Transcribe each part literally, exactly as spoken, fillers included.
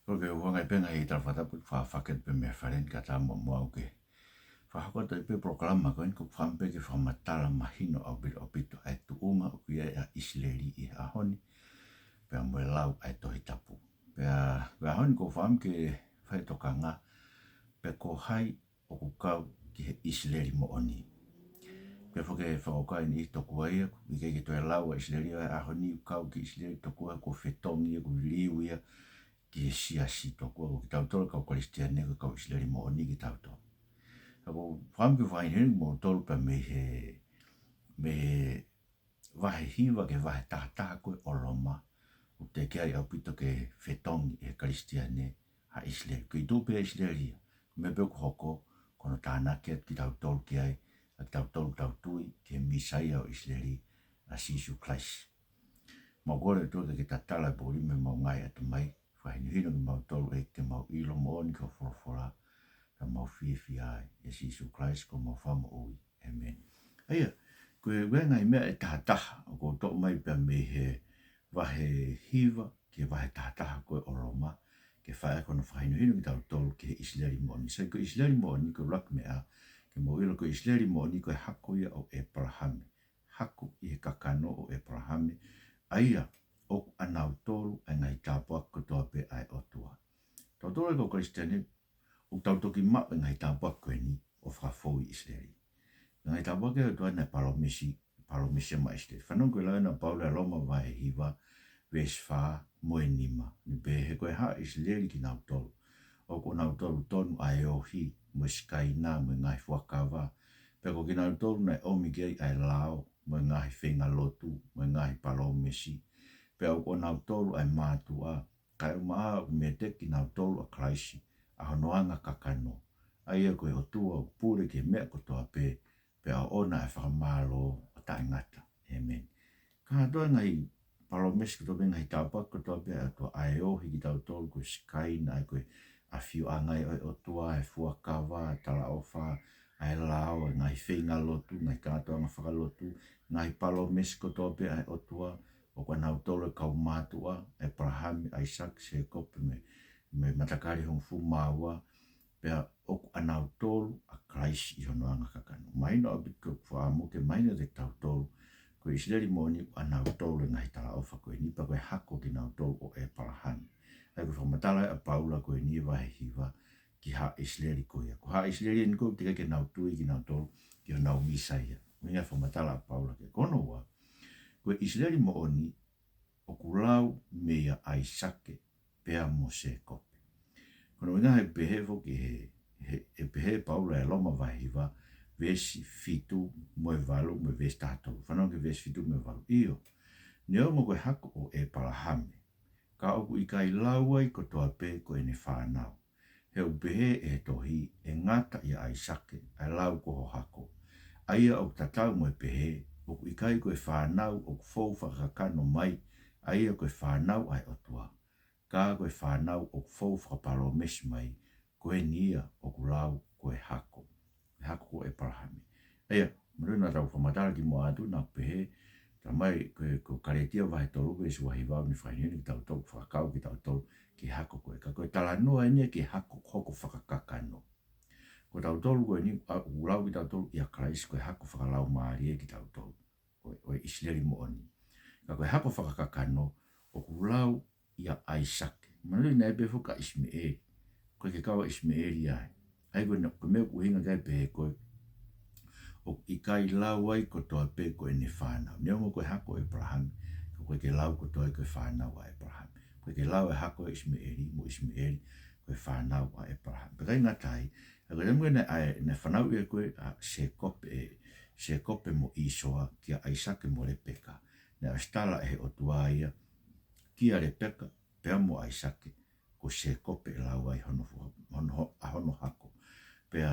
Ko e ʻuhinga ia pē ngaahi tala fakatapu, fakafeʻiloaki pē mei he fale ni kae ʻatā muʻa au ke fakahoko atu ai pē polokalama ko eni. ʻOku ou fakaʻamu pē ke fakamatala mahino ʻaupito ʻaupito ʻa e tuʻunga ʻoku ʻi ai ʻa ʻIsileli ʻi he ʻaho ni, pea mo e lau ʻa e Tohi Tapu. Pea, pea ʻaho ni ʻoku ou fakaʻamu ke fai tokanga pe ko hai ʻoku kau ki he ʻIsileli moʻoni. Pea foki ke fakakaukau ʻeni tokua ia, ʻoku ʻikai ke toe lau ʻa ʻIsileli ʻa e ʻaho ni, ʻoku kau ki ʻIsileli tokua kuo fetongi ia, kuo liliu ia ki he siasi, tokua ko kitautolu kau Kalisitiane ko e kau ʻIsileli moʻoni kitautolu. Ka ʻoku ou fakaʻamu ke fakahinohino kimoutolu pea mei he, mei he vahe hiva ki he vahe taha taha ko ē ʻo Loma, ʻoku teʻeki ai ʻaupito ke fetongi ʻe he Kalisitiane ʻa ʻIsileli. Ko e tuʻu pē ʻa ʻIsileli ia, meʻa pē ʻoku hoko, ko hono tānaki atu kitautolu ki ai, ʻa kitautolu ʻoku tau tui ki he Mīsaia ʻo ʻIsileli, ʻa Sīsū Kalaisi. Mau kole atu ke ke tatala e poʻuli mei homau ngaahi ʻatamai, fakahinohino kimautolu ʻEiki ke mau ʻilo moʻoni ki hoʻo folofola, pea mau fiefia ai, ʻia Sīsū Kalaisi ko homau Fakamoʻui. ʻĒmeni. ʻA ia, ko e ʻuhinga ia mei he taha taha, ʻoku ou toʻo mai pē mei he vahe hiva ki he vahe taha taha ko ē ʻo Loma, ke fai ai hono fakahinohino kitautolu ki he ʻIsileli moʻoni. Sai, ko e ʻIsileli moʻoni ko e ʻuluaki meʻa, ke mou ʻilo ko e ʻIsileli moʻoni ko e hako ia ʻo ʻĒpalahame. Hako ʻi he kakano ʻo ʻĒpalahame, ʻa ia ʻoku ʻanautolu ʻa e ngaahi tāpuaki kotoa pē ʻa e ʻOtua. Tautolu ʻa e kau Kalisitiane, ʻoku tau toki maʻu e ngaahi tāpuaki ko eni ʻo fakafou ʻi ʻIsileli. Ngaahi tāpuaki ʻa e ʻOtua naʻe palōmesi, palōmesi maʻa ʻIsileli. Fanongo ki he lau ʻa Paula ʻi Loma vahe hiva, veesi fā mo e nima. Ne pehē, he ko e haʻa ʻIsileli kinautolu, ʻoku ʻonautolu tonu ʻa e ohi, mo e sikaina, mo e ngaahi fuakava. Pea ko kinautolu naʻe ʻomi ki ai ʻa e lao, mo e ngaahi feinga lotu, mo e ngaahi palōmesi. Pea ʻoku ʻonautolu ʻa e mātuʻa, kae ʻumaʻā ʻoku meiate kinautolu ʻa Kalaisi, ʻa hono anga kakano, ʻa ia ko e ʻOtua ʻoku pule ki he meʻa kotoa pē, pea ʻoʻona ʻa e fakamālō ʻo taʻengata. ʻĒmeni. Kātoa e ngaahi palōmesi kotoa pē, ngaahi tāpuaki kotoa pē ʻa e ʻOtua, ʻa e ohi kitautolu, ko e sikaina, ʻa e ko e ʻafioʻanga ia ʻo e ʻOtua, ʻa e fuakava, ʻa e talaʻofa, ʻa e lao, ʻa e ngaahi feinga lotu, ngaahi kātoanga fakalotu, ngaahi palōmesi kotoa pē ʻa e ʻOtua, ʻoku ʻanautolu e kau mātuʻa, ʻĒpalahame, ʻAisake, Sēkope, mo e, mo e matakali hongofulu mā ua, pea ʻoku ʻanautolu ʻa Kalaisi ʻi hono anga kakano. Mahino ʻaupito, ʻoku ou fakaʻamu ke mahino kiate kitautolu, ko e ʻIsileli moʻoni ʻoku ʻanautolu e ngaahi talaʻofa ko eni, pea ko e hako kinautolu ʻo ʻĒpalahame. ʻA ia ko e fakamatala ʻa Paula ko eni vahe hiva ki he haʻa ʻIsileli ko ia. Ko e haʻa ʻIsileli eni ko ē teʻeki ke nau tui kinautolu ki honau Mīsaia. Ko e ʻuhinga e fakamatala ʻa Paula ki ai. Ko hono ua, ko e ʻIsileli moʻoni ʻoku lau meia ʻAisake pea mo Sēkope. Ko hono ʻuhinga he pehē foki he, he, he pehē ʻe Paula ʻi Loma vahe hiva, veesi fitu mo e valu mo e veesi taha tolu. Fanongo ki he veesi fitu mo e valu. ʻIo, neongo ko e hako ʻo ʻĒpalahame, ka ʻoku ʻikai lau ai kotoa pē ko ʻene fānau. He ʻoku pehē ʻe he tohi, ʻe ngata ʻia ʻAisake ʻa e lau ko ho hako. ʻA ia ʻoku tatau mo e pehē, ʻoku ʻikai ko e fānau ʻoku fou fakakakano mai, ʻa ia ko e fānau ʻa e ʻOtua, ka ko e fānau ʻoku fou fakapalōmesi mai, ko eni ia ʻoku lau ko e hako. Ko e hako ko ʻĒpalahame. ʻA ia, mahino naʻa tau fakamatala kimuʻa atu naʻa pehē, talamai ko e, ko Kalētia vahe tolu veesi uahiva ʻoku ne fakahinohino kitautolu, fakakau kitautolu ki he hako ko ē. Ka ko e talanoa eni ia ki he hako hoko fakakakano. Ko tautolu ko eni, ʻa, ʻoku lau kitautolu ʻia Kalaisi ko e hako fakalaumālie kitautolu ʻo, ʻo e ʻIsileli moʻoni. Ka ko e hako fakakakano, ʻoku lau ʻia ʻAisake. Mahino naʻe pehē foki ʻa ʻIsimeʻeli. ʻOku ʻikai ke kau ʻa ʻIsimeʻeli ia. ʻA ia ko e, ko e meʻa ʻoku ʻuhinga ki ai pehē ko e, ʻoku ʻikai lau ai kotoa pē ko ʻene fānau. Neongo ko e hako ʻo ʻĒpalahame, ka ʻoku ʻikai ke lau kotoa ai ko e fānau ʻa ʻĒpalahame. ʻOku ʻikai ke lau e hako ʻo ʻIsimeʻeli, mo ʻIsimeʻeli ko e fānau ʻa ʻĒpalahame. Pea ʻikai ngata ai, ʻa ia ko e taimi ko ē naʻe, naʻe fanauʻi ko ē ʻa Sēkope, ʻe Sēkope mo ʻĪsoa kia ʻAisake mo Lepeka, naʻe ʻosi tala ʻe he ʻOtua ia kia Lepeka pea mo ʻAisake, ko Sēkope ʻe lau ai hono fu-, hono ho-, ʻa hono hako. Pea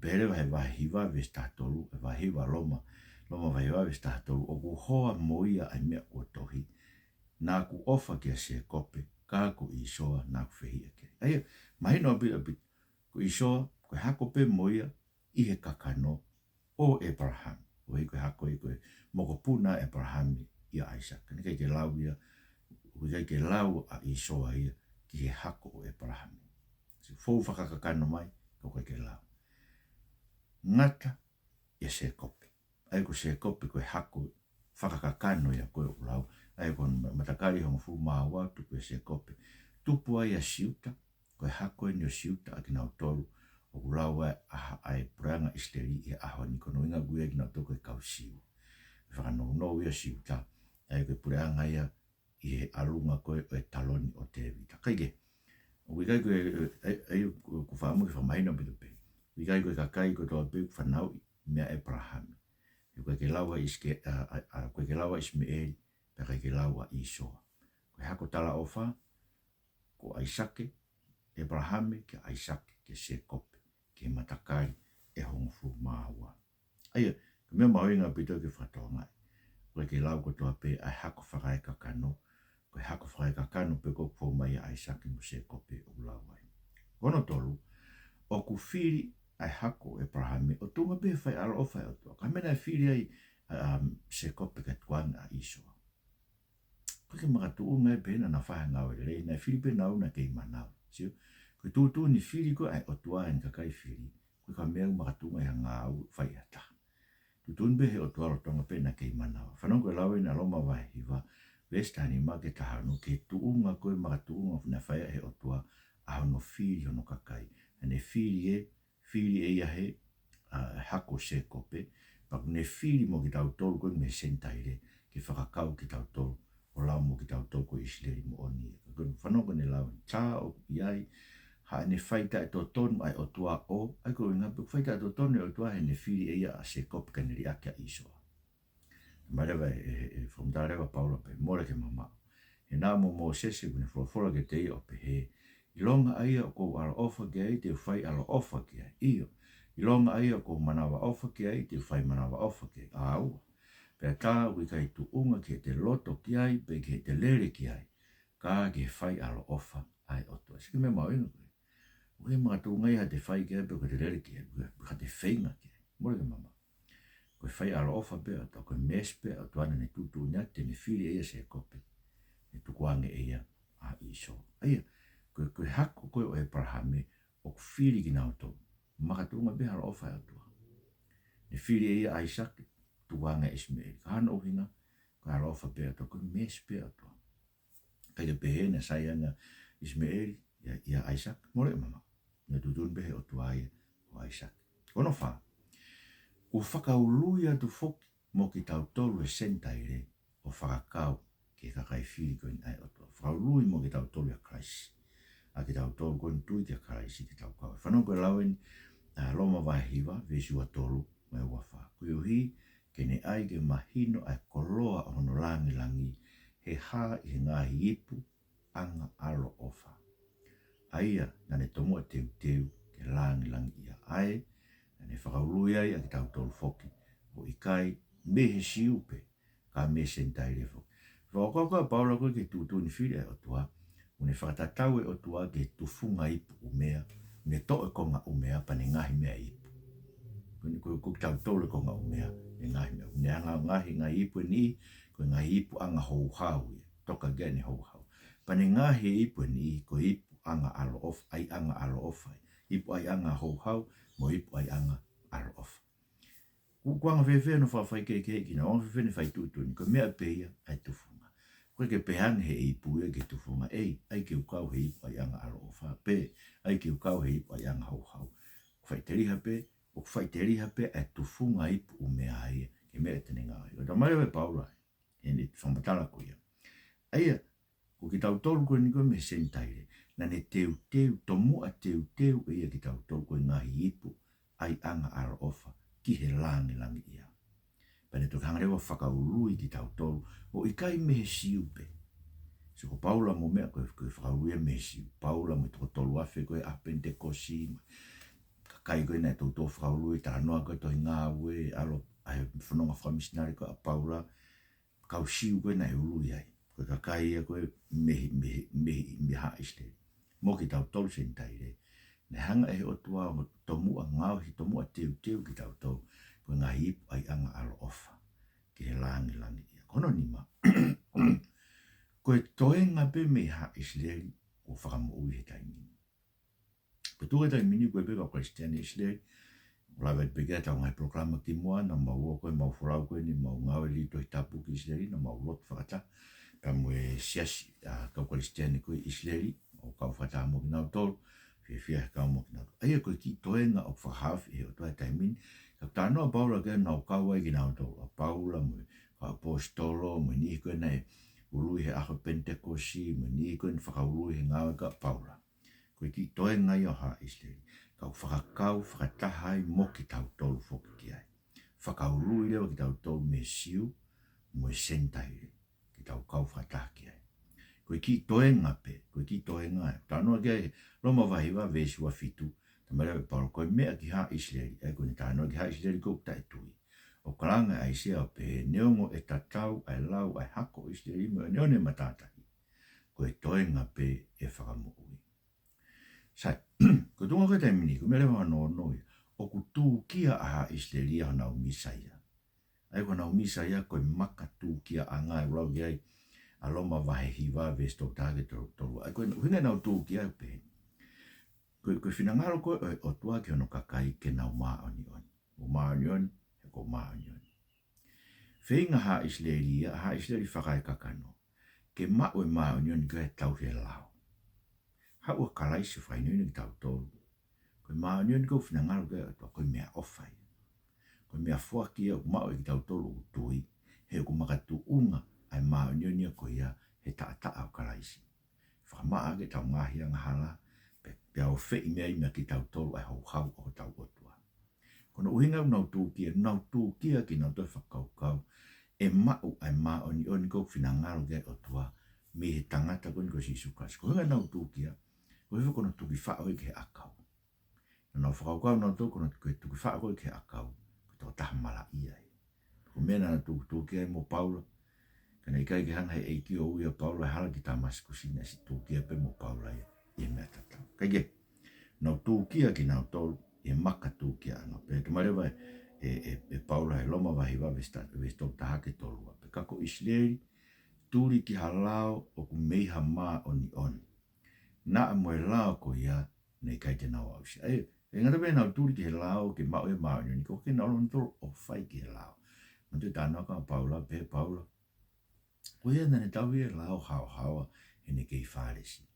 pehē leva he vahe hiva veesi taha tolu, ʻe vahe hiva Loma, Loma vahe hiva veesi taha tolu, ʻoku hoa mo ia ʻa e meʻa kuo tohi, naʻa ku ʻofa kia Sēkope, ka ko ʻĪsoa naʻa ku fehiʻa ki ai. ʻA ia, mahino ʻaupito, ʻaupito, ko ʻĪsoa, ko e hako pē mo ia ʻi he kakano ʻo ʻĒpalahame. ʻOku ʻikai ko e hako ia ko e mokopuna ʻa ʻĒpalahame ʻia ʻAisake. Naʻe ʻikai ke lau ia, ʻoku ʻikai ke lau ʻa ʻĪsoa ia ki he hako ʻo ʻEpalahame. Siʻi fou fakakakano mai, ka ʻoku ʻikai ke lau. Ngata ʻia Sēkope. ʻA ia ko Sēkope ko e hako fakakakano ia ko ē ʻoku lau. ʻA ia ko e ma-, matakali hongofulu mā ua tupu ʻia Sēkope. Tupu ai ʻa Siuta, ko e hako eni ʻo Siuta ʻa kinautolu ʻoku lau ai ʻa ha-, ʻa e puleʻanga ʻIsileli ʻi he ʻaho ni, ko hono ʻuhinga ʻoku ui ai kinautolu ko e kau Siu. Fakanounou ia Siuta, ʻa ia ko e puleʻanga ia ʻi he ʻalunga ko ē ʻo e taloni ʻo Tēvita. Kae kehe, ʻoku ʻikai ko e, ʻa ia, ʻa ia ʻoku, ʻoku faʻa mo ke fakamahino ʻaupito pē. ʻOku ʻikai ko e kakai kotoa pē ʻoku fanauʻi meia ʻEpalahame. He ʻoku ʻikai ke lau ʻa ʻIsike-, ʻa, ʻa, ʻa, ʻoku ʻikai ke lau ʻa ʻIsimeʻeli, pea ʻikai ke lau ʻa ʻĪsoa. Ko e hako talaʻofa, ko ʻAisake, ʻEpalahame kia ʻAisake, kia Sēkope, ki he matakali ʻe hongofulu mā ua. ʻA ia, ko e meʻa mahuʻinga ʻaupito ke fakatokangaʻi. ʻOku ʻikai ke lau kotoa pē ʻa e hako fakaekakano, ko e hako fakaekakano pē ko ē ʻoku fou mai ʻia ʻAisake mo Sēkope ʻoku lau ai. Ko hono tolu, ʻoku fili ʻa e hako ʻo ʻEpalahame ʻo tuʻunga pē he fai ʻaloʻofa ʻa e ʻOtua. Ko e meʻa naʻe fili ai ʻa, um, Sēkope kae tukuange ʻa ʻĪsoa. ʻOku ʻikai ke makatuʻunga ia pē naʻa na fai ha ngāue lelei, naʻe fili pē naua naʻa na kei manava. Sio, ko e tuʻutuʻuni fili ko ē ʻa e ʻOtua ʻene kakai fili, ʻoku ʻikai ko e meʻa ʻoku makatuʻunga ʻi ha ngāue ʻoku fai ʻe ha taha. Tuʻutuʻuni pē he ʻOtua lolotonga pē naʻa na kei manava. Fanongo ki he lau eni ʻa Loma vahe hiva, veesi taha nima ki he taha ono, ki he tuʻunga ko ē makatuʻunga naʻe fai ai ʻe he ʻOtua ʻa hono fili hono kakai. Naʻa ne fili ē, fili ʻe ia he, ʻa, hako ʻo Sēkope, pea ʻoku ne fili mo kitautolu ko ē mei he Senitaile, ke fakakau kitautolu, ʻo lau mo kitautolu ko e ʻIsileli moʻoni. Ka ko e fanongo ki heʻene lau, tā ʻoku ʻi ai haʻane fai taʻetotonu ʻa e ʻOtua ʻo, ʻa ia ko e ʻuhinga pē ʻoku fai taʻetotonu e ʻOtua heʻene fili ʻe ia ʻa Sēkope kae ne liʻaki ʻa ʻĪsoa. Mai leva e, e, e fakamatala leva ʻa Paula pē, mole ke mamaʻo. He naʻa mo Mōsese kuo ne folofola kiate ia ʻo pehē, ʻilonga ʻa ia ʻoku ou ʻaloʻofa ki ai, te u fai ʻaloʻofa ki ai. ʻIo, ʻilonga ʻa ia ʻoku ou manavaʻofa ki ai, te u fai manavaʻofa ki ai. ʻA ua. Pea tā ʻoku ʻikai tuʻunga ki heʻete loto ki ai, pe ki heʻete lele ki ai, ka ki he fai ʻaloʻofa ʻa e ʻOtua. Sio ki he meʻa mahuʻinga ko ē. ʻOku ʻikai makatuʻunga ia haʻate fai ki ai pe ko ʻete lele ki ai, pe ko haʻate feinga ki ai. Mole ke mamaʻo. Ko e fai ʻaloʻofa pē ʻa e ʻOtua, ko e meesi pē ʻa e ʻOtua naʻa ne tuʻutuʻuni atu te ne fili ʻe ia ʻa Sēkope, ne tukuange ʻe ia ʻa ʻĪsoa. ʻA ia, ko e, ko e hako ko ē ʻo ʻEpalahame ʻoku fili kinautolu. Makatuʻunga pē he ʻaloʻofa ʻa e ʻOtua. Ne fili ʻe ia ʻa ʻAisake, tukuange ʻa ʻIsimeʻeli. Ka ko hono ʻuhinga, ko e ʻaloʻofa pē ʻa e ʻOtua, ko e meesi pē ʻa e ʻOtua. ʻIkai ke pehē naʻe sai ange ʻa ʻIsimeʻeli ʻia, ʻia ʻAisake, mole ke mamaʻo. Naʻe tuʻutuʻuni pē he ʻOtua ia ʻo ʻAisake. Ko hono fā, kuo fakaului atu foki mo kitautolu he Senitaile ʻo fakakau ki he kakai fili ko eni ʻa e ʻOtua. Fakaului mo kitautolu ʻia Kalaisi. ʻA kitautolu ko eni tui kia Kalaisi ke tau kau. Fanongo ki he lau eni, ʻa, Loma vahe hiva, veesi ua tolu mo e ua fā. Koeʻuhi ke ne ʻai ke mahino ʻa e koloa ʻo hono lāngilangi, he hā ʻi he ngaahi ipu ʻanga ʻaloʻofa, ʻa ia naʻa ne tomuʻa teuteu ki he lāngilangiʻia. ʻA ē naʻa ne fakaului ai ʻa kitautolu foki, ʻo ʻikai mei he Siu pē, ka mei he Senitaile foki. Fakaʻokoʻoka ʻa Paula ko ē ki he tuʻutuʻuni fili ʻa e ʻOtua, ʻoku ne fakatatau e ʻOtua ki he tufunga ipu ʻumea, ne toʻo e konga ʻumea pea ne ngaohi mei ai e ipu. Ko eni ko, ko kitautolu e konga ʻumea, ne ngaohi mei ai. Ne hanga ʻo ngaohi e ngaahi ipu ʻe niʻihi, ko e ngaahi ipu ʻanga houhau ia, toka ki ai ʻene houhau. Pea ne ngaohi e ipu ʻe niʻihi, ko e ipu ʻanga ʻaloʻofa, ʻaiʻanga ʻaloʻofa. Ipu ʻaiʻanga houhau, mo e ipu ʻaiʻanga ʻaloʻofa. Ko, ko e anga fēfē hono fakafaikehekeheʻi kinaua, anga fēfē ʻene fai tuʻutuʻuni, ko e meʻa pē ia ʻa e tufunga. ʻOku ʻikai ke pehē ange ʻe he ipu ia ki he tufunga, ʻei, ʻai ke u kau he ipu ʻaiʻanga ʻaloʻofa, pe ʻai ke u kau he ipu ʻaiʻanga houhau. ʻOku faʻiteliha pē, ʻoku faʻiteliha pē ʻa e tufunga ipu ʻumea ia ki he meʻa te ne ngaohi. ʻOku talamai leva ʻe Paula ʻi heʻene fakamatala ko ia, ʻa ia, ko kitautolu ko eni ko ē mei he Senitaile, naʻa ne teuteu, tomuʻa teuteu ʻe ia kitautolu ko e ngaahi ipu ʻaiʻanga ʻaloʻofa ki he lāngilangiʻia. Pea ne toki hanga leva ʻo fakaului kitautolu, ʻo ʻikai mei he Siu pē. Sio ko Paula mo e meʻa ko e, ko e fakaului ia mei he Siu. Paula mo e toko tolu afe ko ē ʻaho Penitekosi, mo e kakai ko ē naʻe toutou fakaului, talanoa ko ē Tohi Ngāue, ʻalu ʻa e fononga fakamisinale ko ē ʻa Paula, kau Siu ko ē naʻe ului ai. Ko e kakai ia ko ē mei, mei, mei, mei haʻa ʻIsileli. Mo kitautolu Senitaile, naʻe hanga ʻe he ʻOtua ʻo tomuʻa ngaohi, tomuʻa teuteu kitautolu ko e ngaahi ipu ʻaiʻanga ʻaloʻofa ki he lāngilangiʻia. Ko hono nima, ko e toenga pē mei haʻa ʻIsileli ʻoku fakamoʻui he taimi ni. Ko e tuʻu he taimi ni ko e pē kau Kalisitiane ʻIsileli, ʻoku lave pē ki ai ʻetau ngaahi polokalama kimuʻa, naʻa mau ō ko ē mau folau ko eni mau ngāue lī Tohi Tapu ki ʻIsileli, naʻa mau lotu fakataha pea mo e siasi ʻa e kau Kalisitiane ko ē ʻIsileli, ʻo kau fakataha mo kinautolu, fiefia he kau mo kinautolu. ʻA ia ko e kiʻi toenga ʻoku fakahaofi ʻe he ʻOtua he taimi ni, ka talanoa ʻa Paula ki ai naʻa nau kau ai kinautolu, ʻa Paula mo e kau ʻaposetolo, mo e niʻihi ko ē naʻe ului he ʻaho Penitekosi, mo e niʻihi ko ē naʻe fakaului he ngāue ʻa Paula. Ko e kiʻi toenga ia ʻo haʻa ʻIsileli. Ka ʻoku fakakau fakataha ai mo kitautolu foki ki ai. Fakaului leva kitautolu mei he Siu mo e Senitaile, ke tau kau fakataha ki ai. Ko e kiʻi toenga pē, ko e kiʻi toenga ē. Talanoa ki ai Loma vahe hiva veesi ua fitu, talamai leva ʻe Paula, ko e meʻa ki haʻa ʻIsileli, ʻa ia ko ʻene talanoa ki haʻa ʻIsileli ko ē ʻoku taʻetui. ʻOku kalanga ʻa ʻAisea ʻo pehē, neongo ʻe tatau ʻa e lau ʻa e hako ʻo ʻIsileli mo ʻene matātahi, ko e toenga pē ʻe fakamoʻui. Sai, ko e tuʻunga ko ē he taimi ni, ko e meʻa leva hono ono ia, ʻoku tūkia ʻa haʻa ʻIsileli ʻa honau Mīsaia. ʻA ia ko honau Mīsaia ko e maka tūkiaʻanga ʻoku lau ki ai ʻa Loma vahe hiva veesi tolu taha ki he tolu, tolu. ʻA ia ko e ʻuhinga ʻenau tūkia ʻoku pehē ni. Ko e, ko e finangalo ko ē ʻo e ʻOtua ki hono kakai ke nau māʻoniʻoni. Mou māʻoniʻoni, he ʻoku ou māʻoniʻoni. Feinga haʻa ʻIsileli ia, haʻa ʻIsileli fakaekakano, ke maʻu e māʻoniʻoni ko ē he tauhi e lao. Haʻu ʻa Kalaisi ʻo fakahinohino kitautolu. Ko e māʻoniʻoni ko ē ʻoku finangalo ki ai e ʻOtua, ko e meʻaʻofa ia. Ko e meʻafoaki ia ʻoku maʻu ʻe kitautolu ʻoku tui, he ʻoku makatuʻunga ʻa e māʻoniʻoni ia ko ia he taʻataʻa ʻo Kalaisi. Fakamaʻa ʻaki ʻetau ngaahi angahala, pe, pea ʻofeʻi mei ai meia kitautolu ʻa e houhau ʻo hotau ʻOtua. Ko hono ʻuhinga ʻoku nau tūkia, nau tūkia kinautolu he fakakaukau ʻe maʻu ʻa e māʻoniʻoni ko ē ʻoku finangalo ki ai e ʻOtua mei he tangata ko eni ko Sīsū Kalaisi. Ko e ʻuhinga ʻenau tūkia, ko e hifo ko hono tukifaʻo ia ki he ʻakau. Naʻa nau fakakaukau nautolu ko hono, ko e tukifaʻo ko ē ki he ʻakau, ko e tokotaha malaʻia ia. Ko e meʻa naʻa nau tū, tūkia ai mo Paula. Ka naʻe ʻikai ke hanga ʻe he ʻEiki ʻo ui ʻa Paula he hala ki Tāmasikusi, naʻe siʻi tūkia pē mo Paula ia ʻi he meʻa tatau. Kae kehe, nau tūkia kinautolu ʻi he maka tūkiaʻanga. Pea talamai leva ʻe, ʻe, ʻe Paula he Loma vahe hiva veesi ta, veesi tolu taha ki he tolu ua. Pea ka ko ʻIsileli, tuli ki ha lao ʻoku mei ha māʻoniʻoni, naʻa mo e lao ko ia naʻe ʻikai te nau aʻusia. ʻA ia, ʻikai ngata pē heʻenau tuli ki he lao ke maʻu e māʻoniʻoni, ka ʻoku ʻikai ke nau lolotonga ʻo fai ki he lao. Manatuʻi e talanoa ʻa Paula, pehē ʻe Paula, ko ia naʻa ne tauhi e lao haohaoa heʻene kei Fālesi.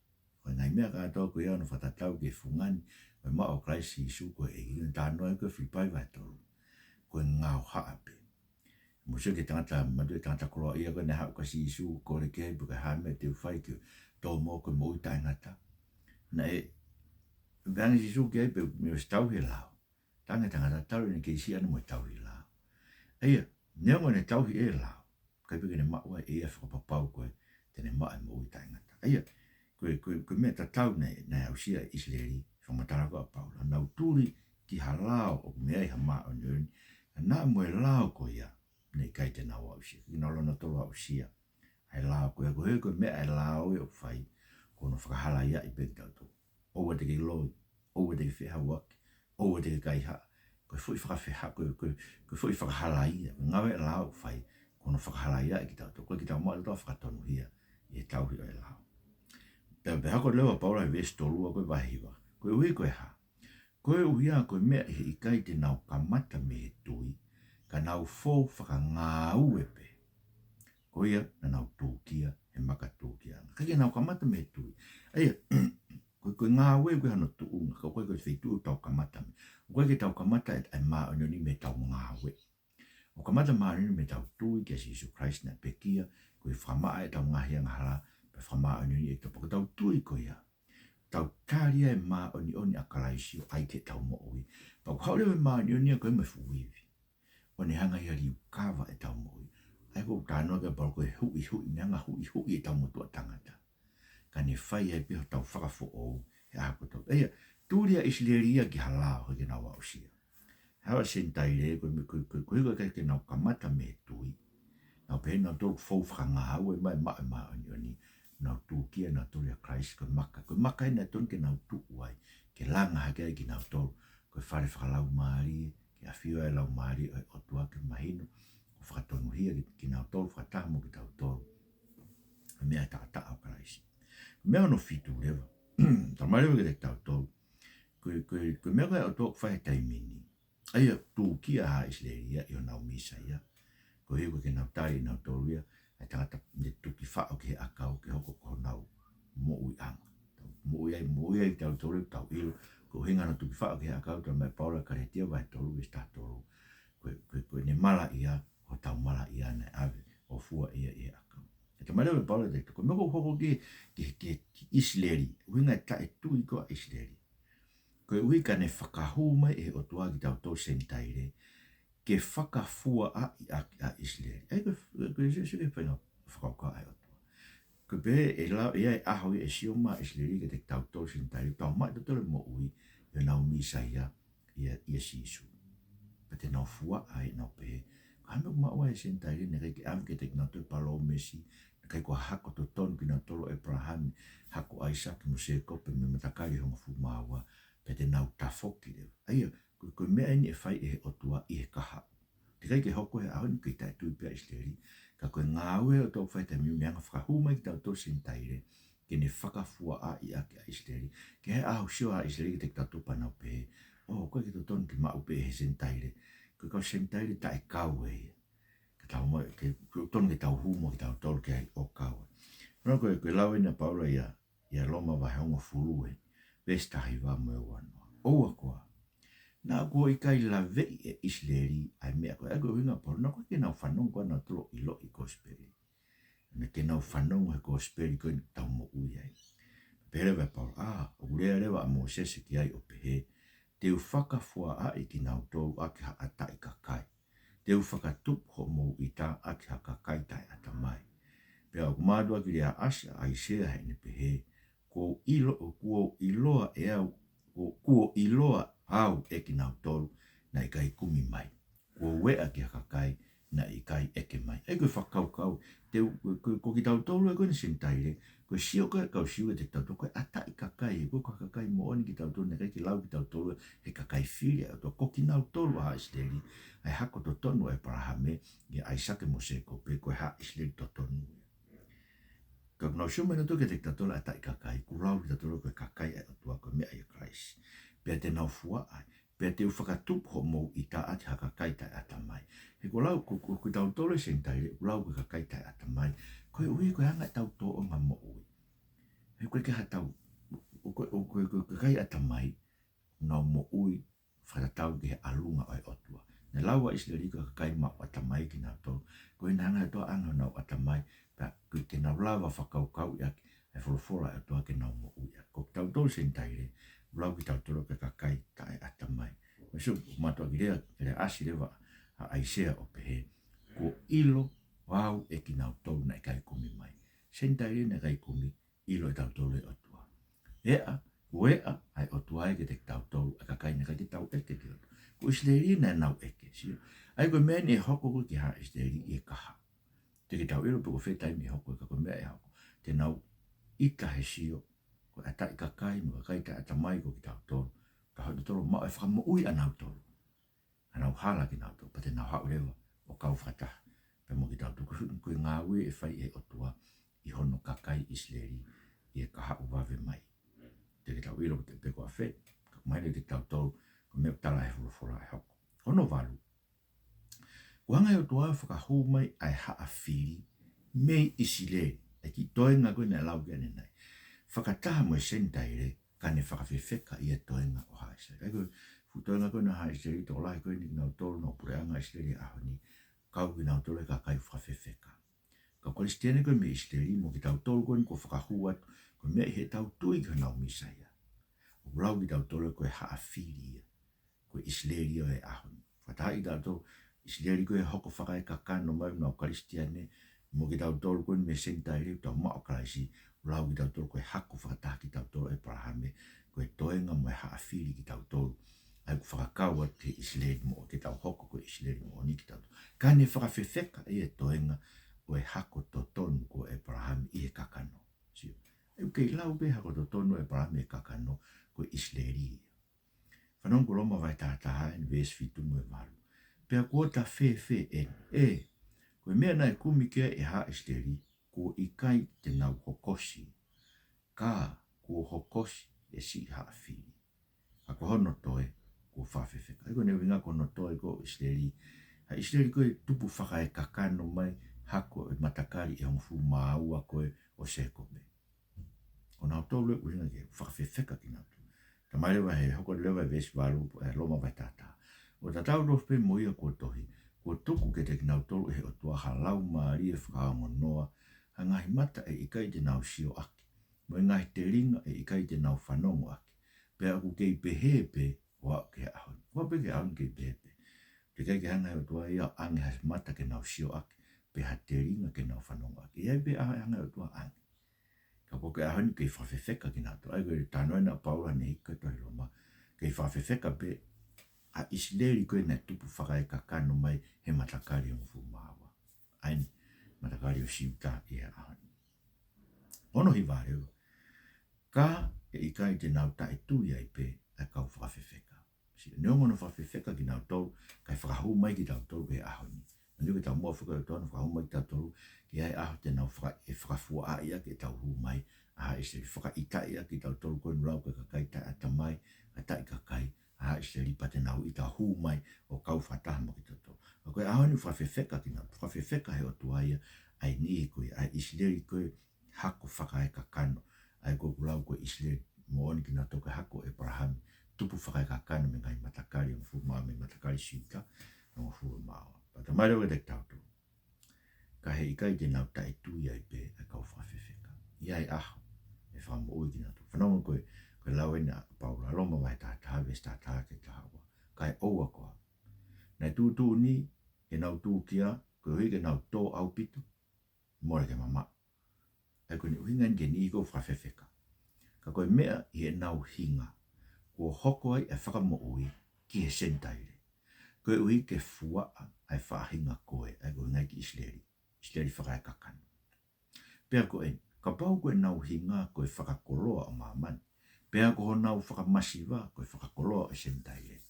Ko e ngaahi meʻa kātoa ko ia ʻoku fakatatau ki he fungani ʻo e maʻu ʻo Kalaisi Sīsū ko e ʻEiki, naʻa ne talanoa ai ko ē Filipai vahe tolu, ko e ngaohaʻa pē. Mou sio ki he tangata, manatuʻi e tangata koloaʻia ko ē naʻe haʻu kia Sīsū ʻo kole ki ai pe ko e hā e meʻa te u fai ke tō mo au ko e moʻui taʻengata. Naʻe pehē ange ʻe Sīsū ki ai pe mou ʻosi tauhi e lao. Talaange ʻe he tangata talu ʻene kei siʻi ʻana mo e tauhi lao. ʻA ia, neongo ʻene tauhi e lao, ʻikai pē ke ne maʻu ai ʻe ia e fakapapau ko ē te ne maʻu e moʻui taʻengata. ʻA ia, ko e, ko e, ko e meʻa tatau naʻe, naʻe aʻusia ʻe ʻIsileli, fakamatala ko ē ʻa Paula. Nau tuli ki ha lao ʻoku mei ai ha māʻoniʻoni, ka naʻa mo e lao ko ia naʻe ʻikai te nau aʻusia. ʻIkai ke nau lolotonga ʻo aʻusia ʻa e lao ko ia, koeʻuhi ko e meʻa ʻa e lao ia ʻoku fai, ko hono fakahalaiaʻi pē kitautolu. ʻOua te ke loi, ʻoua te ke feʻauaki, ʻoua te ke kaihaʻa. Ko e foʻi fakafeha, ko e, ko e, ko e foʻi fakahalaia, ko e ngāue ʻa e lao ʻoku fai, ko hono fakahalaiaʻi kitautolu. ʻOku ʻikai ke tau maʻu ʻe tautolu ha fakatonuhia ʻi he tauhi ʻo e lao. Pea, pea hoko leva ʻa Paula he veesi tolu ua ko ē vahe hiva. Koeʻuhi ko e hā? Koeʻuhi ko e meʻa ʻi he ʻikai te nau kamata mei he tui, ka nau fou fakangāue pē. Ko ia naʻa nau tūkia he maka tūkiaʻanga. ʻIkai ke nau kamata mei he tui. ʻA ia, ko e, ko e ngāue ko ē hano tuʻunga, ka ʻoku ʻikai ko e feituʻu ʻoku tau kamata mei ai. ʻOku ʻikai ke tau kamata e, e māʻoniʻoni mei heʻetau ngāue. ʻOku kamata e māʻoniʻoni mei heʻetau tui kia Sīsū Kalaisi naʻe pekia, ko e fakamaʻa ʻetau ngaahi angahala, pea fakamāʻoniʻoniʻi ʻetau, pea ko ʻetau tui ko ia, tau tali ai e māʻoniʻoni ʻa Kalaisi ʻo ʻai ki heʻetau moʻui. Pea ʻoku haʻu leva e māʻoniʻoni ia ko ē mo e fuʻu ivi, ʻo ne hanga ia ʻo liukava ʻetau moʻui. ʻA ia ʻoku talanoa ki ai ʻa Paula ko e huʻihuʻi, ne hanga ʻo huʻihuʻi ʻetau motuʻa tangata, ka ne fai ai pē hotau fakafoʻou he ʻaho kotoa. ʻA ia, tuli ʻa ʻIsileli ia ki ha lao, ʻikai ke nau aʻusia. Haʻu ʻa e Senitaile, ko e, ko e, ko e, ko e, ʻikai ke nau kamata mei he tui. Nau pehē nautolu ʻoku fou fakangāue mai ʻo maʻu e māʻoniʻoni, nau tūkia nautolu ʻia Kalaisi ko e maka. Ko e maka eni naʻe totonu ke nau tuʻu ai, ke langa hake ai kinautolu ko e fale fakalaumālie, ke ʻafio ai e Laumālie ʻo e ʻOtua ke mahino, ʻo fakatonuhia ki, kinautolu, fakataha mo kitautolu, ʻa e meʻa ʻa e taʻataʻa ʻo Kalaisi. Meʻa hono fitu leva. Talamai leva kiate kitautolu, ko e, ko e, ko e meʻa ko ē ʻa e ʻOtua ʻoku fai he taimi ni, ʻa ia ʻoku tūkia ʻa ʻIsileli ia ʻi honau Mīsaia. Koeʻuhi ko e ke nau tali ʻe nautolu ia ʻa e tangata ne tuki faʻo ki he ʻakau ke hoko ko honau moʻuiʻanga. Moʻui ai, moʻui ai kitautolu, tau ʻilo, ko e ʻuhinga hono tuki faʻo ki he ʻakau, talamai ʻe Paula ʻi Kalētia vahe tolu veesi taha tolu, ko e, ko e, ko ʻene malaʻia, ko hotau malaʻia naʻe ʻave ʻo fua ia ʻi he ʻakau. Pea talamai leva ʻe Paula, ko e meʻa ʻoku hoko ki, ki, ki, ki ʻIsileli, ʻuhinga e taʻetui ko ē ʻa ʻIsileli, koeʻuhi ka ne fakahū mai ʻe he ʻOtua kitautolu Senitaile ke fakafuaʻaʻi ʻa, ʻa ʻIsileli. ʻA ia ko e, ko e sio, sio ki he faʻahinga fakakaukau ʻa e ʻOtua. Ko e pehē ʻe lau, ʻe ʻi ai e ʻaho ia ʻe sio mai ʻa ʻIsileli kiate kitautolu Senitaile, tau maʻu ʻe tautolu e moʻui ʻi honau Mīsaia, ʻia, ʻia Sīsū. Pea te nau fuaʻa ai, nau pehē, ko e hā e meʻa ʻoku maʻu ai ʻe he Senitaile, naʻe ʻikai ke ʻave kiate kinautolu e palōmesi, naʻe ʻikai ko ha hako totonu kinautolu ʻo ʻĒpalahame, hako ʻo ʻAisake mo Sēkope mei he matakali ʻe hongofulu mā ua, pea te nau tafoki leva. ʻA ia, ko e, ko e meʻa eni ʻe fai ʻe he ʻOtua ʻi he kahaʻu. Teʻeki ai ke hoko he ʻaho ni, ʻikai, taʻetui pē ʻa ʻIsileli, ka ko e ngāue ʻa e ʻOtua ʻoku fai he taimi ni, ʻene hanga ʻo fakahū mai kitautolu Senitaile ke ne fakafuaʻaʻi ʻaki ʻa ʻIsileli. Ke he ʻaho ʻoku sio ai ʻa ʻIsileli kiate kitautolu pea nau pehē, ʻō, ʻoku ʻikai ke totonu ke maʻu pē ʻe he Senitaile. Ko e kau Senitaile taʻekau ē ia. Ka tau mai, ke, ke totonu ke tau hū mo kitautolu ki ai ʻo kau ai. Nō ko e, ko e lau eni ʻa Paula ʻia, ʻia Loma vahe hongofulu ē, veesi taha hiva mo e ua noa. ʻOua koā, naʻa kuo ʻikai laveʻi ʻe ʻIsileli ʻa e meʻa ko ē? ʻA ia ko e ʻuhinga ʻa Paula, naʻa ʻikai ke nau fanongo, ko ʻenau tolo ʻiloʻi e kosipeli. Naʻe ʻikai ke nau fanongo he kosipeli ko eni ʻoku tau moʻui ai. Pehē leva ʻe Paula, ʻa, ʻoku lea leva ʻa Mōsese ki ai ʻo pehē, te u fakafuaʻaʻi kinautolu ʻaki ha ʻataʻi kakai. Te u fakatupu hoʻomou ʻita ʻaki ha kakai taʻeʻatamai. Pea ʻoku mātuʻaki lea ʻasi ʻa ʻAisea heʻene pehē, kuo ʻilo, kuo ʻiloa ʻe au, kuo, kuo ʻiloa au ʻe kinautolu naʻe ʻikai kumi mai. Kuo u eʻa ki ha kakai naʻe ʻikai ʻeke mai. ʻA ia ko e fakakaukau, te u, ko, ko, ko kitautolu ē ko eni Senitaile, ko e sio ko ē ʻa e kau Siu kiate kitautolu, ko e ʻataʻi kakai, ko e kakai moʻoni kitautolu, naʻe ʻikai ke lau kitautolu he kakai fili ʻa e ʻOtua. Ko kinautolu ʻa haʻa ʻIsileli, ʻa e hako totonu ʻo ʻĒpalahame, ʻia ʻAisake mo Sēkope, ko e haʻa ʻIsileli totonu ia. Ka ʻoku nau sio mai nautolu kiate kitautolu ʻa e ʻataʻi kakai, kuo lau kitautolu ko e kakai ʻa e ʻOtua, ko e meʻa ʻia Kalaisi. Pea te nau fuaʻa ai, pea te u fakatupu hoʻomou ʻita ʻaki ha kakai taʻeʻatamai. He kuo lau, ko, ko, ko kitautolu ʻa e Senitaile, kuo lau ko e kakai taʻeʻatamai, koeʻuhi ko e anga ʻetau tōʻonga moʻui. He ʻoku ʻikai ke ʻi ai hatau, ʻo ko, ʻo ko, ko e kakai ʻatamai, nau moʻui fakatatau ki he ʻalunga ʻo e ʻOtua. Naʻe lau ʻa ʻIsileli ko e kakai maʻu ʻatamai kinautolu. Ko e ʻuhinga ʻa e anga ʻenau ʻatamai, pea ʻoku ʻikai ke nau lava fakakaukauʻi ʻaki ʻa e folofola ʻa e ʻOtua ke nau moʻui ʻaki. Ko kitautolu Senitaile, lau kitautolu ko e kakai taʻeʻatamai. Mo e sio, mātuʻaki lea, lea ʻasi leva ʻa ʻAisea ʻo pehē, kuo ʻilo au ʻe kinautolu naʻe ʻikai kumi mai. Senitaile naʻe ʻikai kumi, ʻilo ʻe tautolu e ʻOtua. Eʻa, kuo eʻa ʻa e ʻOtua ia kiate kitautolu, ʻa e kakai naʻe ʻikai ke tau ʻeke ki ai. Ko ʻIsileli naʻa nau ʻeke, sio. ʻA ia ko e meʻa eni ʻe hoko ko ē ki haʻa ʻIsileli ʻi he kahaʻu. Teʻeki ke tau ʻilo pe ko e fē taimi ʻe hoko, ka ko e meʻa ʻe hoko, te nau ʻita he sio, ko e ʻataʻi kakai mo e kakai taʻeʻatamai ko kitautolu, ka ʻoku totonu maʻu e fakamoʻui ʻanautolu. ʻA ʻenau hala kinautolu, pea te nau haʻu leva ʻo kau fakataha pea mo kitautolu. Ko e, ko e ngāue ʻe fai ʻe he ʻOtua ʻi hono kakai ʻIsileli ʻi he kahaʻu vave mai. Teʻeki ke tau ʻilo pe ko e fē, ka ʻoku mahino kiate kitautolu, ko e meʻa ʻoku tala ʻe he folofola ʻe hoko. Hono valu. Kuo hanga ʻe he ʻOtua ʻo fakahū mai ʻa e haʻa fili mei ʻIsileli, ʻa e kiʻi toenga ko ē naʻe lau ki ai ʻanenai, fakataha mo e Senitaile, ka ne fakafefeka ʻi he toenga ʻo haʻa ʻIsileli. ʻA ia ko e fuʻu toenga ko ē ʻo haʻa ʻIsileli, tokolahi ko eni kinautolu ʻoku nau puleʻanga ʻIsileli he ʻaho ni, kau kinautolu he kakai fakafefeka. Kau Kalisitiane ko ē mei ʻIsileli, mo kitautolu ko eni kuo fakahū atu, ko e meʻa ʻi heʻetau tui ki honau Mīsaia, ʻoku lau kitautolu ko e haʻa fili ia. Ko e ʻIsileli ia ʻo e ʻaho ni. Fakatahaʻi kitautolu, ʻIsileli ko ē hoko fakaekakano mai ʻenau Kalisitiane, mo kitautolu ko eni mei he Senitaile ʻoku tau maʻu ʻa Kalaisi, ʻoku lau kitautolu ko e hako fakataha kitautolu ʻo ʻĒpalahame, ko e toenga mo e haʻa fili kitautolu. ʻA ia ʻoku fakakau atu ki he ʻIsileli moʻoni, ke tau hoko ko e ʻIsileli moʻoni kitautolu. Ka ne fakafefeka ʻi he toenga ʻo e hako totonu ko ʻĒpalahame ʻi he kakano. Sio. ʻOku kei lau pē hako totonu ʻo ʻĒpalahame ʻi he kakano, ko e ʻIsileli ia. Fanongo ko Loma vahe taha taha eni veesi fitu mo e valu. Pea kuo ta fēfē eni? ʻE, ko e meʻa naʻe kumi ki ai ʻe haʻa ʻIsileli, kuo ʻikai te nau hokosi. Ka kuo hokosi e siʻi haʻa fili, ka ko hono toe kuo fakafefeka. ʻA ia ko ʻene ʻuhinga ko hono toe ko ʻIsileli, ʻa ʻIsileli ko e tupu fakaekakano mai, hako e matakali ʻe hongofulu mā ua ko ē ʻo Sēkope. Ko nautolu ʻoku ʻuhinga ke fakafefeka kinautolu. Talamai leva he hoko leva e veesi valu ʻo e Loma vahe taha taha: ʻO tatau tofu pē mo ia kuo tohi, kuo tuku kiate kinautolu ʻe he ʻOtua ha laumālie fakaongonoa, ha ngaahi mata ʻe ʻikai te nau sio ʻaki, mo e ngaahi telinga ʻe ʻikai te nau fanongo ʻaki. Pea ʻoku kei pehē pē ʻo aʻu ki he ʻaho ni. ʻOku pē ki he ʻaho ni kei pehē pē. Teʻeki ai ke hanga ʻe he ʻOtua ia ʻo ʻange ha mata ke nau sio ʻaki, pe ha telinga ke nau fanongo ʻaki. ʻE ʻi ai pē ʻaho ʻe hanga ʻe he ʻOtua ʻo ʻange. Ka ko e ʻaho ni kei fakafefeka kinautolu. ʻA ia ko e talanoa ʻena ʻa Paula heʻene hiki ko ē tohi Loma, kei fakafefeka pē ʻa ʻIsileli ko ē naʻe tupu fakaekakano mai he matakali ʻe hongofulu mā ua. ʻA eni, matakali ʻo Siuta ʻi he ʻaho ni. Hono hiva leva: Ka ʻe ʻikai te nau taʻetui ai pē ʻa e kau fakafefeka. Sio, neongo hono fakafefeka kinautolu, kae fakahū mai kitautolu he ʻaho ni. Manatuʻi ko e taumuʻa foki ʻa e ʻOtua hono fakahū mai kitautolu, ki he ʻaho te nau faka-, ʻe fakafuaʻaʻi ʻaki ʻetau hū mai ʻa haʻa ʻIsileli, fakaʻitaʻi ʻaki kitautolu ko eni ʻoku lau ko e kakai taʻe ʻatamai, kae taʻe kakai ʻa haʻa ʻIsileli, pea te nau ʻita hū mai ʻo kau fakataha mo kitautolu. Ka ko e ʻaho ni fakafefeka kinautolu, fakafefeka he ʻOtua ia ʻa e niʻihi ko ia, ʻa ʻIsileli ko e hako fakaekakano. ʻA ia ko ʻeku lau ko ʻIsileli moʻoni kinautolu ko e hako ʻo ʻEpalahame, tupu fakaekakano mei he ngaahi matakali ʻe hongofulu mā ua, mei he matakali Siuta ʻe hongofulu mā ua. Pea talamai leva kiate kitautolu: Ka ʻe ʻikai te nau taʻetui ai pē ʻa e kau fakafefeka. ʻI ai e ʻaho ʻe fakamoʻui kinautolu. Fanongo ko e, ko e lau ʻena ʻa Paula, Loma vahe taha taha, veesi taha taha ki he taha ua. Kae ʻoua koā. Naʻe tuʻutuʻuni ke nau tūkia, koeʻuhi ke nau tō ʻaupito, mole ke mamaʻo. ʻA ia ko ʻene ʻuhinga eni ki he niʻihi ko ē ʻoku fakafefeka. Ka ko e meʻa ʻi heʻenau hinga, kuo hoko ai e fakamoʻui ki he Senitaile, koeʻuhi ke fuaʻa ʻa e faʻahinga ko ē, ʻa ia ko e ngaahi ki ʻIsileli, ʻIsileli fakaekakano. Pea ko eni, kapau ko ʻenau hinga ko e fakakoloa ʻo māmani, pea ko honau fakamasiva ko e fakakoloa ʻo e Senitaile,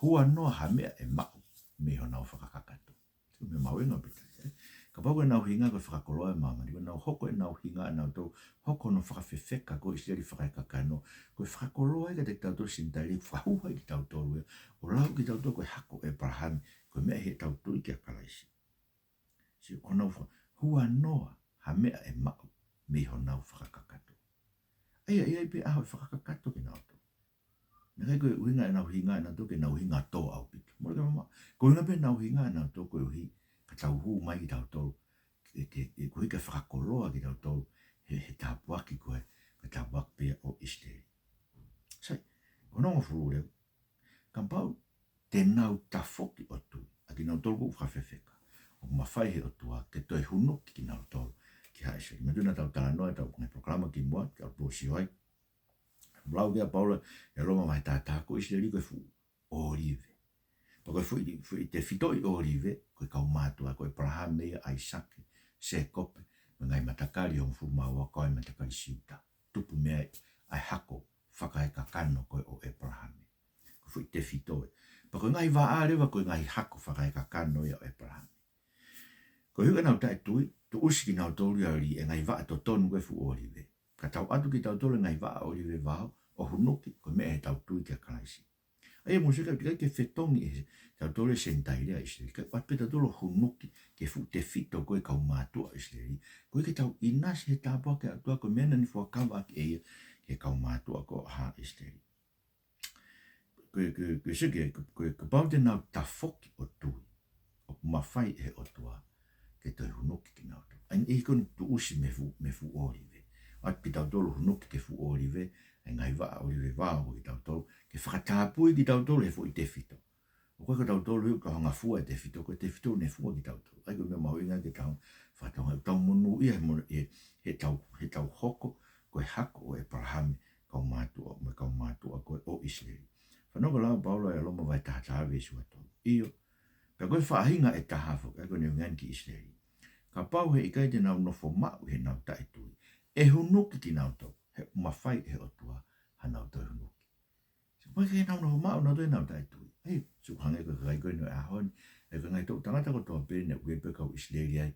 huanoa ha meʻa ʻe maʻu mei honau fakakakato. Ko e meʻa mahuʻinga pē ia, ē? Kapau ko ʻenau hinga ko e fakakoloa ʻo māmani, ko ʻenau hoko ʻenau hinga ʻanautolu, hoko hono fakafefeka ko ʻIsileli fakaekakano, ko e fakakoloa ia kiate kitautolu Senitaile, fakahū ai kitautolu ia, ʻo lau kitautolu ko e hako ʻo ʻEpalahame, ko e meʻa ʻi heʻetau tui kia Kalaisi. Sio, ko honau fa-, huanoa ha meʻa ʻe maʻu mei honau fakakakato. ʻA ia, ʻi ai pē ʻaho ʻe fakakakato kinautolu. Naʻe ʻikai ko e ʻuhinga ʻenau hinga ʻanautolu ke nau hinga tō ʻaupito, mole ke mamaʻo. Ko e ʻuhinga pē ʻenau hinga ʻanautolu koeʻuhi ka tau hū mai kitautolu, ke, ke, ke, koeʻuhi ke fakakoloa kitautolu he, he tāpuaki ko ē, ko e tāpuaki pē ia ʻo ʻIsileli. Sai, ko hono hongofulu leva: Kapau te nau tafoki ʻo tui, ʻa kinautolu ʻoku fakafefeka, ʻoku mafai ʻe he ʻOtua ke toe hunuki kinautolu ki haʻa ʻIsileli. Manatuʻi naʻa tau talanoa ʻi heʻetau ngaahi polokalama kimuʻa, ʻetau pōsio ai, lau ki ai ʻa Paula ʻi he Loma vahe taha taha, ko ʻIsileli ko e fuʻu ʻōlive. Pea ko e fuʻu, fuʻu tefitoʻi ʻōlive, ko e kau mātuʻa, ko ʻEpalahame ia, ʻAisake, Sēkope, mo e ngaahi matakali ʻe hongofulu mā ua, ko e matakali Siuta. Tupu mei ai ʻa e hako fakaekakano ko ē ʻo ʻEpalahame. Ko e fuʻu tefito ē. Pea ko e ngaahi vaʻa leva, ko e ngaahi hako fakaekakano ia ʻo ʻEpalahame. Koeʻuhi ko ʻenau taʻetui, tuʻusi kinautolu ia ʻo lī e ngaahi vaʻa totonu ko ē fuʻu ʻōlive. Ka tau ʻatu kitautolu e ngaahi vaʻa ʻōlive vao ʻo hunuki, ko e meʻa ʻi heʻetau tui kia Kalaisi. ʻA ia mou sio, ʻikai ke fetongi ʻe tautolu e Senitaile ʻa ʻIsileli, kae ʻoatu pē tautolu ʻo hunuki ki he fuʻu tefito ko ē kau mātuʻa ʻo ʻIsileli, koeʻuhi ke tau ʻinasi he tāpuaki ʻa e ʻOtua, ko e meʻa naʻa ne fuakava ʻaki ʻe ia ki he kau mātuʻa ko ē ʻa haʻa ʻIsileli. Ko e, ko e, ko e seke, ko e, ko e kapau te nau tafoki ʻo tui, ʻoku mafai ʻe he ʻOtua ke toe hunuki kinautolu. ʻA ia ʻi he ko eni tuʻusi mei he fuʻu, mei he fuʻu ʻōlive. ʻOatu pē tautolu hunuki ki he fuʻu ʻōlive, ʻa e ngaahi vaʻa ʻōlive vao ko kitautolu, ke fakatapui kitautolu he foʻi tefito. ʻOku ʻikai ko tautolu ia ʻoku tau hanga fua e tefito, ko e tefito ʻoku ne fua kitautolu. ʻA ia ko e meʻa mahuʻinga ke tau fakatokangaʻi, tau monūʻia he mo-, he, heʻetau, heʻetau hoko ko e hako ʻo ʻEpalahame, kau mātuʻa, mo e kau mātuʻa ko ē ʻo ʻIsileli. Fanongo ki he lau ʻa Paula ʻi he Loma vahe taha taha veesi ua tolu. ʻIo, pea ko e faʻahinga ʻe taha foki, ʻa ia ko ʻene ʻuhinga eni ki ʻIsileli: Kapau he ʻikai te nau nofo maʻu ʻi heʻenau taʻetui, ʻe hunuki kinautolu, he ʻoku mafai ʻe he ʻOtua hanau toe hunuki. Sio, ʻoku ʻikai ke nau nofo maʻu nautolu ʻi heʻenau taʻetui. ʻA ia, sio, hangē ko e kakai ko eni ʻo e ʻaho ni, ʻa e ngaahi toʻu tangata kotoa pē naʻe ʻi ai pē kau ʻIsileli ai,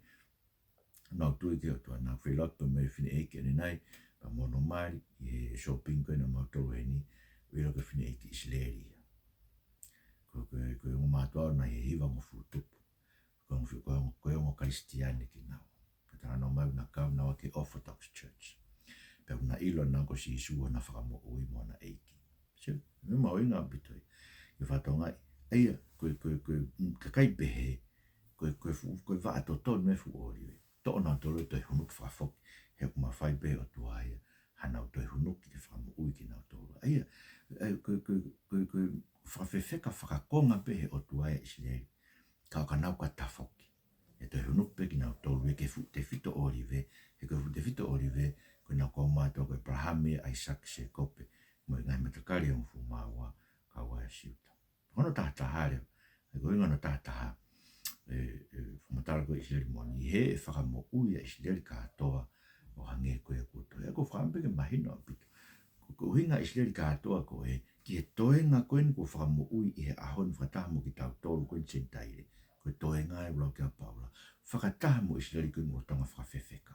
nau tui ki he ʻOtua, nau feʻiloaki pē mo e fineʻeiki ʻanenai, Pea mo hono mali ʻi he shopping ko ena mautolu heni, ʻilo ko e fineʻeiki ʻIsileli ia. Ko, ko, ko e ongo mātuʻa ʻoʻona ʻi he hivangofulu tupu. Ko e ongo fi-, ko e ongo, ko e ongo Kalisitiane kinaua. Ka talanoa mai naʻa nau kau naua ki he Orthodox Church. Pea naʻa nau ʻilo naua ko Sīsū hona fakamoʻui mo hona ʻEiki. Sio, meʻa mahuʻinga ʻaupito ia. Ke fakatokangaʻi, ʻa ia, ko e, ko e, ko e, mm, kakai pehē, ko e, ko e fuʻu, ko e vaʻa totonu e fuʻu ʻōlive. Toʻo nautolu e toe hunuki fakafoki, he ʻoku mafai pē ʻOtua ia, haʻanau toe hunuki ke fakamoʻui kinautolu. ʻA ia, ʻa ia, ko e, ko e, ko e, ko e fakafefeka fakakonga pē he ʻOtua ia ʻIsileli. Ka ʻoka nau ka tafoki. ʻE toe hunuki pē kinautolu ia ki he fuʻu tefito ʻōlive, he ko e fuʻu tefito ʻōlive, ko ʻenau kau mātuʻa ko ʻĒpalahame, ʻAisake, Sēkope, mo e ngaahi matakali ʻe hongofulu mā ua, kau ai ʻa Siuta. Ko hono taha taha leva, ʻa ia ko e ʻuhinga hono taha taha, ʻe, ʻe, fakamatala ko ē ʻIsileli moʻoni, he ʻe fakamoʻui ʻa ʻIsileli kātoa ʻo hangē ko ia kuo tohi. ʻA ia ko e fakaʻamu pē ke mahino ʻaupito. Ko, ko e ʻuhinga ʻIsileli kātoa ko ē, ki he toenga ko eni kuo fakamoʻui ʻi he ʻaho ni fakataha mo kitautolu ko eni Senitaile. Ko e toenga ʻoku lau ki ai ʻa Paula. Fakataha mo ʻIsileli ko eni ʻoku lolotonga fakafefeka.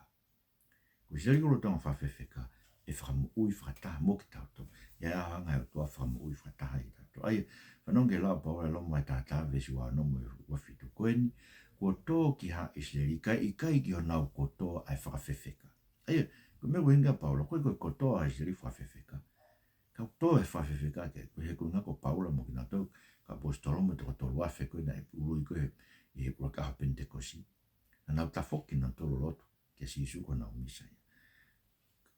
Ko ʻIsileli ko ē ʻoku lolotonga fakafefeka, ʻe fakamoʻui fakataha mo kitautolu. ʻA ia ʻe hanga ʻe he ʻOtua ʻo fakamoʻui fakataha kitautolu. ʻA ia, fanongo ki he lau ʻa Paula ʻi Loma vahe taha taha veesi ua ono mo e ua fitu ko eni, kuo tō ki haʻa ʻIsileli, kae ʻikai ki honau kotoa ʻa e fakafefeka. ʻA ia, ko e meʻa ʻoku ʻuhinga ʻa Paula, ko e, ko e kotoa ʻa ʻIsileli fakafefeka. Ka ʻoku tō e fakafefeka ke, ko e he ko e ʻuhinga ko Paula mo kinautolu, kau ʻaposetolo mo e toko tolu afe ko ē naʻe ului ko ē ʻi he ʻuluaki ʻaho Penitekosi. Naʻa nau tafoki nautolu ʻo lotu kia Sīsū ko honau Mīsaia.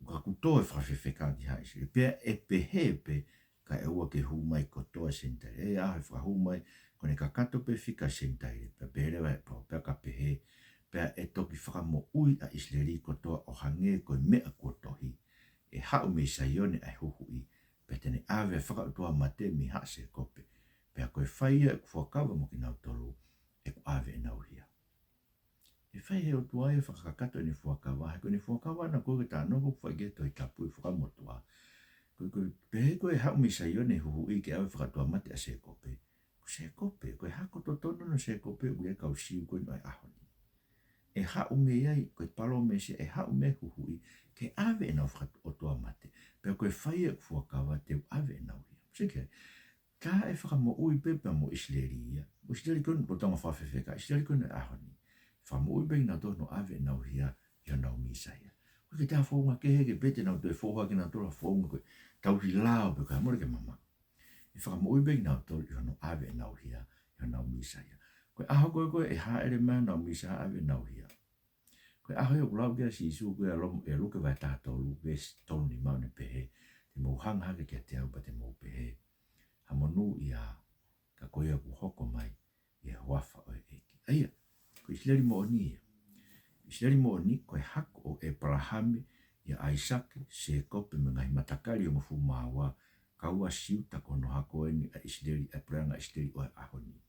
Ka kuo tō e fakafefeka ki haʻa ʻIsileli. Pea ʻe pehē pē kae ʻoua ke hū mai kotoa Senitaile. ʻA ia ʻe fakahū mai, ko ʻene kakato pē fika Senitaile. Pea pehē leva ʻe Paula, pea ka pehē, pea ʻe toki fakamoʻui ʻa ʻIsileli kotoa ʻo hangē ko e meʻa kuo tohi. ʻE haʻu mei Saione ʻa e huhuʻi, pea te ne ʻave ʻa e fakaʻotuamate mei haʻa Sēkope. Pea ko e fai ia ʻeku fuakava mo kinautolu, ʻeku ʻave ʻenau hia. ʻE fai ʻe he ʻOtua ia ʻa e fakakakato ʻene fuakava, he ko ʻene fuakava ʻana ko ē ke tānaki ʻoku fai ki he Tohi Tapu ʻi he Fuakava Motuʻa. Ko, ko, pehē ko e haʻu mei Saione huhuʻi ke ʻave fakaʻotuamate ʻa Sēkope. Ko Sēkope, ko e hako totonu ʻo Sēkope ʻoku ʻi ai e kau Siu ko eni ʻo e ʻaho ni. ʻE haʻu mei ai, ko e palōmesi, ʻe haʻu mei ai e huhuʻi, ke ʻave ʻenau fakaʻotuamate. Pea ko e fai ʻeku fuakava te u ʻave ʻenau hia. Sio ki ai, ka ʻe fakamoʻui pē pea mo ʻIsileli ia. ʻIsileli ko eni ʻoku lolotonga fakafefeka, ʻIsileli ko eni ʻo e ʻaho ni. Fakamoʻui pē kinautolu hono ʻave ʻenau hia ʻi honau Mīsaia. ʻOku ʻikai ke toe ʻi ai ha founga kehe ke pehē te nau toe foha kinautolu ha founga ko e tauhi lao pe ko e hā, mole ke mamaʻo. ʻE fakamoʻui pē kinautolu ʻi hono ʻave ʻenau hia ʻi honau Mīsaia. Ko e ʻaho ko ē ko ē ʻe hāʻele mai honau Mīsaia ʻave ʻenau hia. Ko e ʻaho ia ʻoku lau ki ai ʻa Sīsū ko ē ʻi Loma, ʻi Luke vahe taha tolu, veesi tolu nima ʻoku ne pehē, te mou hanga hake kiate au pea te mou pehē, ha monūʻia ka ko ia ʻoku hoko mai ʻi he huafa ʻo e ʻEiki. ʻA ia, ko ʻIsileli moʻoni ia. ʻIsileli moʻoni ko e hako ʻo ʻĒpalahame, ʻia ʻAisake, Sēkope mo e ngaahi matakali ʻe hongofulu mā ua, kau ai ʻa Siuta ko hono hako eni ʻa ʻIsileli, ʻa e puleʻanga ʻIsileli ʻo e ʻaho ni.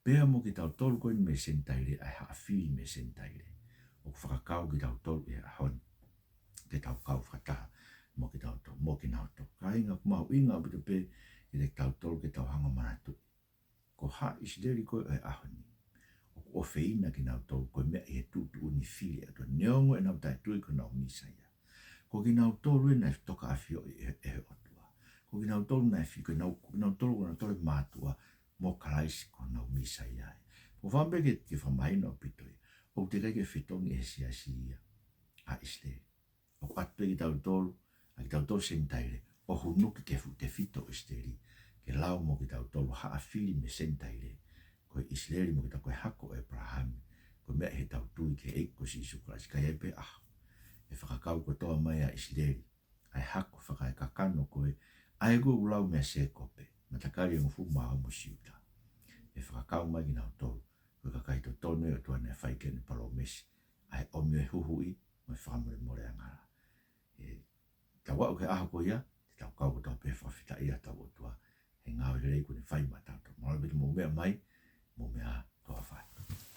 Pea mo kitautolu ko eni mei he Senitaile, ʻa e haʻa fili mei he Senitaile. ʻOku fakakau kitautolu ʻi he ʻaho ni ke tau kau fakataha mo kitautolu, mo kinautolu. Kāinga, ʻoku mahuʻinga ʻaupito pē kiate kitautolu ke tau hanga ʻo manatuʻi, ko haʻa ʻIsileli ko ē ʻo e ʻaho ni, ʻoku ʻofeina kinautolu ko e meʻa ʻi he tuʻutuʻuni fili ʻa e ʻOtua, neongo ʻenau taʻetui ki honau Mīsaia. Ko kinautolu ē naʻe tokaʻafioʻi ʻe, ʻe he ʻOtua. Ko kinautolu naʻe fi-, ko nau, ko kinautolu, ko kinautolu ʻa e mātuʻa mo Kalaisi ko honau Mīsaia ia. ʻOku ou fakaʻamu pē ke, ke fakamahino ʻaupito ia. ʻOku teʻeki ai ke fetongi ʻe he siasi ia ʻa ʻIsileli. ʻOku ʻoatu pē kitautolu, ʻa kitautolu Senitaile, ʻo hunuki ki he fuʻu tefito ʻo ʻIsileli, ke lau mo kitautolu haʻa fili mei he Senitaile, ko ʻIsileli mo kitautolu ko e hako ʻo ʻĒpalahame, ko e meʻa ʻi heʻetau tui ki he ʻEiki ko Sīsū Kalaisi. Ka ʻi ai pē ʻaho ʻe fakakau kotoa mai ʻa ʻIsileli, ʻa e hako fakaekakano ko ē, ʻa ia ʻoku lau meia Sēkope, matakali ʻe hongofulu mā ua mo Siuta. ʻE fakakau mai kinautolu ko e kakai totonu ʻa e ʻOtua naʻe fai ki ai ʻene palōmesi, ʻa e ʻomi ʻo e huhuʻi mo e fakamolemole angahala. ʻE, tau aʻu ki he ʻaho ko ia, te tau kau kotoa pē ʻo fakafetaʻi ʻa hotau ʻOtua he ngāue lelei kuo ne fai maʻatautolu. Mālō ʻaupito hoʻomou meʻa mai, mou meʻa ā, toa ʻofa atu.